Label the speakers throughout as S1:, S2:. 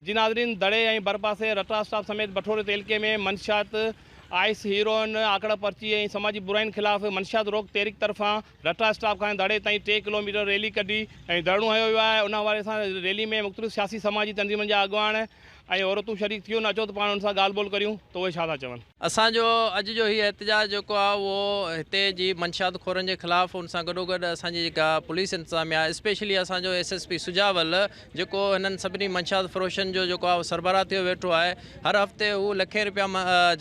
S1: جي ناظرين دڙي ۽ ڀرپاسي رٽا اسٽاپ سميت بٺوري تعلقي ۾ منشيات، آئس، هيروئن، آڪڙ پرچي ۽ سماجي براين خلاف منشيات روڪ تحريڪ طرفان رٽا اسٽاپ کان دڙي تائين ٽي ڪلوميٽر ريلي ڪڍي ۽ ڌرڻو هنيو ويو آهي ان حوالي سان ريلي ۾ مختلف سياسي سماجي تنظيمن جا اڳواڻ ۽ عورتون شريڪ ٿيون اچو ته پاڻ انهن سان ڳالهه ٻولهه ڪريون ته اهي ڇا ٿا چون.
S2: اسان جو اڄ جو هي احتجاج جيڪو آهي اهو هتي جي منشيات خورن جي خلاف ان سان گڏوگڏ اسان جي جيڪا پوليس انتظاميا اسپيشلي اسان جو ايس ايس پي سجاول جيڪو هنن سڀني منشيات فروشن جو جيڪو آهي سربراهه ٿيو ويٺو آهي هر هفتي هو لکين رپيا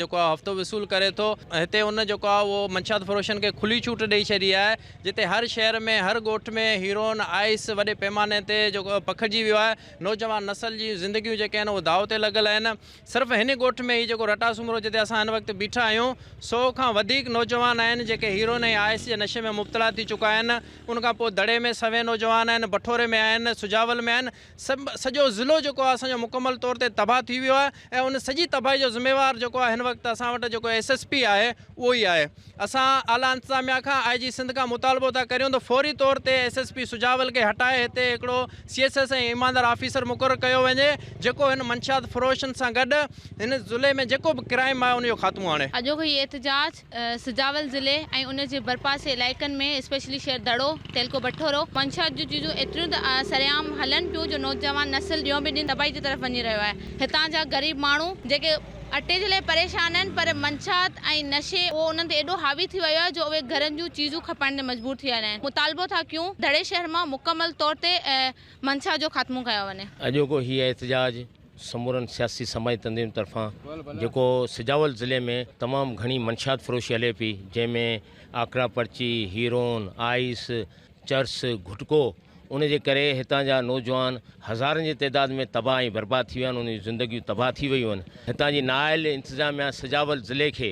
S2: جيڪو آهي هفتو وصول ڪري ٿو هتي ان جيڪو آهي اهو منشيات فروشن کي کلي ڇوٽ ڏئي ڇڏي آهي جتي هر شهر ۾ هر ڳوٺ ۾ هيروئن آئس وڏي پيماني تي جيڪو پکڙجي ويو آهي نوجوان نسل جون زندگيون جيڪي آهن اهي داء تي لڳل آهن. صرف هن ڳوٺ ۾ هي جيڪو رٽا سومرو جتي اسان هن وقت بيٺا آهيون سو کان وڌيڪ نوجوان آهن جيڪي هيروئن ۽ آئس جي نشي ۾ مبتلا ٿي چڪا آهن. ان کان پوء دڙي ۾ سوين نوجوان آهن، بٺوري ۾ آهن، سجاول ۾ آهن. سڄو ضلعو جيڪو آهي اسان جو مڪمل طور تي تباهه ٿي ويو آهي ۽ ان سڄي تباهي جو ذميوار جيڪو آهي هن وقت اسان وٽ جيڪو ايس ايس پي آهي اهو ئي آهي. اسان اعليٰ انتظاميا کان آء جي سنڌ کان مطالبو ٿا ڪريون ته فوري طور تي ايس ايس پي سجاول کي هٽائي هتي هڪڙو سي ايس ايس ۽ ايماندار آفيسر مقرر ڪيو وڃي جيڪو هن منشيات فروشن سان گڏ هن ضلعي ۾ جيڪو به ڪرائيم آهي ان جو خاتمو آڻي.
S3: اڄوڪو هي احتجاج سجاول ضلعي ۽ ان جي ڀرپاسي علائقن ۾ اسپيشلي شهر دڙو، تعلقو بٺورو، منشيات جون چيزون ايتريون ته سرعام هلن پيون جو نوجوان نسل ڏينهون به ڏينهن تباهي جي طرف وڃي رهيو آهي. هتان جا غريب ماڻهو جيڪي. اٽي جي لاء پريشان آهن پر منشيات ۽ نشي اهو انهن تي ايڏو حاوي ٿي ويو آهي جو اهي گهرن جون چيزون کپائڻ تي مجبور ٿي ويا آهن مطالبو ٿا ڪيون دڙي شهر مان مڪمل طور تي منشيات جو خاتمو ڪيو وڃي.
S4: اڄوڪو هي احتجاج سمورن سياسي سماجي تنظيمن طرفان جيڪو سجاول ضلعي ۾ تمام گهڻي منشيات فروشي هلي پئي جنهن ۾ آڪڙا پرچي، هيروئن، آئيس، چرس، گٽڪو ان جي ڪري هتان جا نوجوان هزارن جي تعداد ۾ تباهه ۽ برباد ٿي ويا آهن انهن جون زندگيون تباهه ٿي ويون آهن هتان جي نااهل انتظاميا سجاول ضلعي کي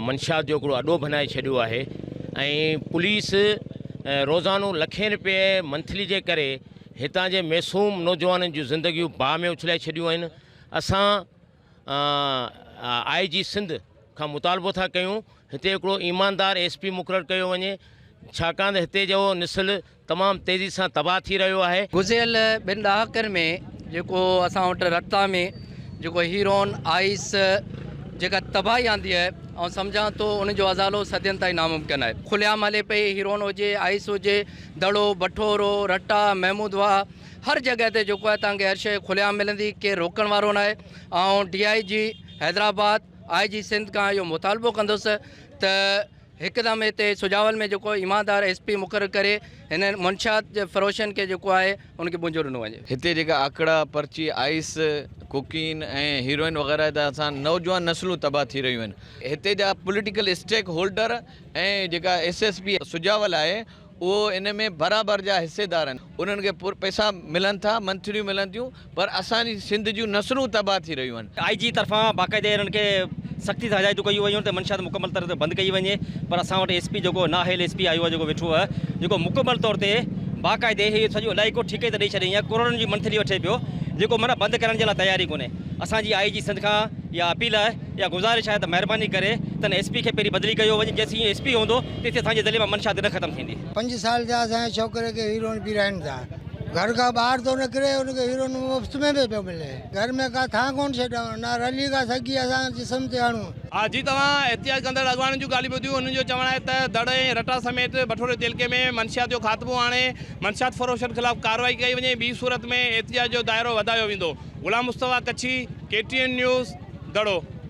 S4: منشيات جو هڪڙو اڏو بنائي ڇڏيو آهي ۽ پوليس روزانو لکين روپيه منٿلي جي ڪري هتان جي معصوم نوجوانن جون زندگيون باهه ۾ اڇلائي ڇڏيون آهن اسان آء جي سنڌ کان مطالبو ٿا ڪيون هتي هڪڙو ايماندار ايس پي مقرر ڪيو وڃي ڇاڪاڻ ته هتي جو نسل تمام تيزي سان تباهه ٿي رهيو آهي.
S5: گذريل ٻن ڏهاڪن ۾ جيڪو اسان وٽ رٽا ۾ جيڪو هيروئن، آئيس جيڪا تباهي آندي آهي آئون سمجهان ٿو ان جو ازالو صدين تائين ناممڪن آهي. کلي عام هلي پئي هيروئن هجي، آئيس هجي، دڙو، بٺورو، رٽا، محمود واهه هر جڳهه تي جيڪو آهي توهان کي هر شيء کلي عام ملندي ڪير روڪڻ وارو ناهي. آئون D I G Hyderabad, I G Sindh کان اهو مطالبو ڪندس ته هڪدم هتي سجاول ۾ جيڪو ايماندار ايس پي مقرر ڪري هنن منشيات جي فروشن کي جيڪو آهي ان کي ٻنجو ڏنو وڃي.
S6: هتي جيڪا آڪڙا، پرچي، آئيس، ڪوڪين ۽ هيروئن وغيره ته اسان نوجوان نسلون تباهه ٿي رهيون آهن. هتي جا پوليٽيڪل اسٽيڪ هولڊر ۽ جيڪا ايس ايس پي سجاول آهي اهو ان ۾ برابر جا حصيدار آهن، انهن کي پئسا ملن ٿا، منٿليون ملن ٿيون پر اسان جي سنڌ جون نسلون تباهه ٿي رهيون آهن.
S7: آء جي طرفان باقاعدي انهن کي سختي سان هدايتون ڪيون ويون ته منشيات مڪمل طور تي بند ڪئي وڃي پر اسان وٽ ايس پي جيڪو نااهل ايس پي آيو آهي جيڪو ويٺو آهي جيڪو مڪمل طور تي باقاعدي هي سڄو علائقو ٺيڪي تي ڏئي ڇڏيائين آهي ڪروڙن جي منٿلي وٺي پيو جيڪو معنيٰ بند ڪرڻ جي لاء تيار ئي ڪونهي اسان جي آء جي سنڌ کان اها اپيل آهي اها گذارش آهي ته مهرباني ڪري تن ايس پي کي پهرين بدلي ڪيو وڃي جيسين ايس پي هوندو تيسين اسان جي ضلعي مان منشيات نه ختم ٿيندي.
S8: پنج سال ٿيا اسان جي ڇوڪري کي هيروئن پيرائين ٿا گهر کان ٻاهر ٿو نڪري ان کي هيروئن مفت ۾ به پيو ملي گهر ۾ ڪا ٿان ڪون ڇڏيون نه رلي ڪا سگهي اسان جسم تي هڻون.
S1: ها جي توهان احتجاج ڪندڙ اڳواڻن جون ڳالهيون ٻڌيون انهن جو چوڻ آهي ته دڙ ۽ رٽا سميت بٺوري تعلقي ۾ منشيات جو خاتمو آڻي منشيات فروشن خلاف ڪارروائي ڪئي وڃي ٻي صورت ۾ احتجاج جو دائرو وڌايو ويندو Ghulam Mustafa Kachhi, K T N news, Daro.